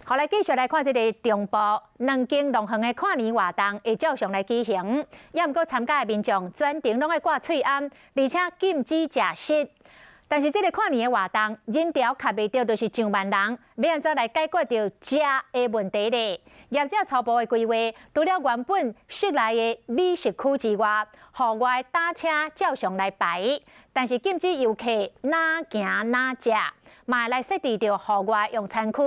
好，來繼續來看這个中部兩間樂園的跨年活動會照常來舉行，也毋過參加的民眾全程攏愛掛喙罨，而且禁止食食。但是這个跨年的活動人潮卡袂著，就是上萬人，欲按怎來解決著食的問題咧？業者初步的規劃，除了原本室內的美食區之外，戶外搭車照常來排，但是禁止遊客哪行哪食。嘛來設置著戶外用餐區，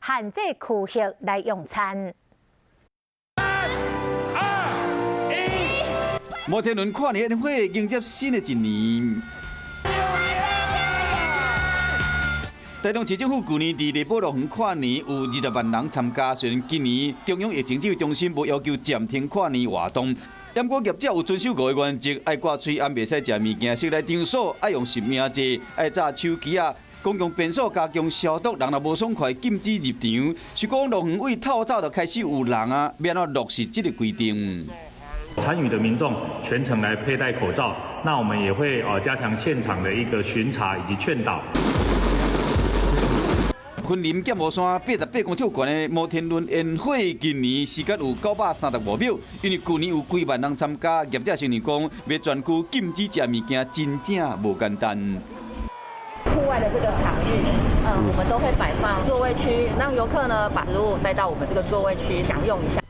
限制區域來用餐。三、二、一，摩天輪跨年宴會迎接新的一年。台中市政府舊年佇麗寶樂園跨年有20萬人參加，雖然今年中央疫情指揮中心無要求暫停跨年活動，毋過業者有遵守五個原則，愛掛喙罨，袂使食物件，室內場所愛用實名制，愛紮手機仔。公共便所加強消毒，人若無爽快，禁止入場。是講樂園位透早就開始有人啊，欲按怎落實這个規定？參與的民眾全程來佩戴口罩，那我們也會加強現場的一個巡查以及勸導。雲林劍湖山88公尺懸的摩天輪煙火，今年時間有935秒。因為舊年有幾萬人參加，業者承認講，欲全區禁止食物件，真正無簡單。戶外的這個場域，我們都會擺放座位區，讓遊客呢把食物帶到我們這個座位區享用一下。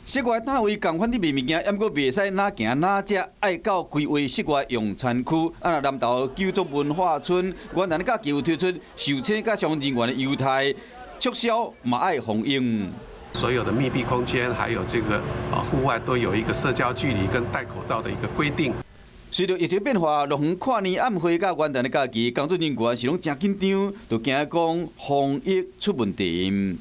室外攤位仝款佇賣物件，毋過袂使哪行哪食，愛到規劃室外用餐區。啊，南投九族文化村，元旦假期有推出受請佮商人員的優待，促銷嘛愛防疫。所有的密閉空間，還有這個戶外都有一個社交距離跟戴口罩的一個規定。隨著疫情變化，樂園跨年晚會佮元旦的假期，工作人員是攏誠緊張，就驚講防疫出問題。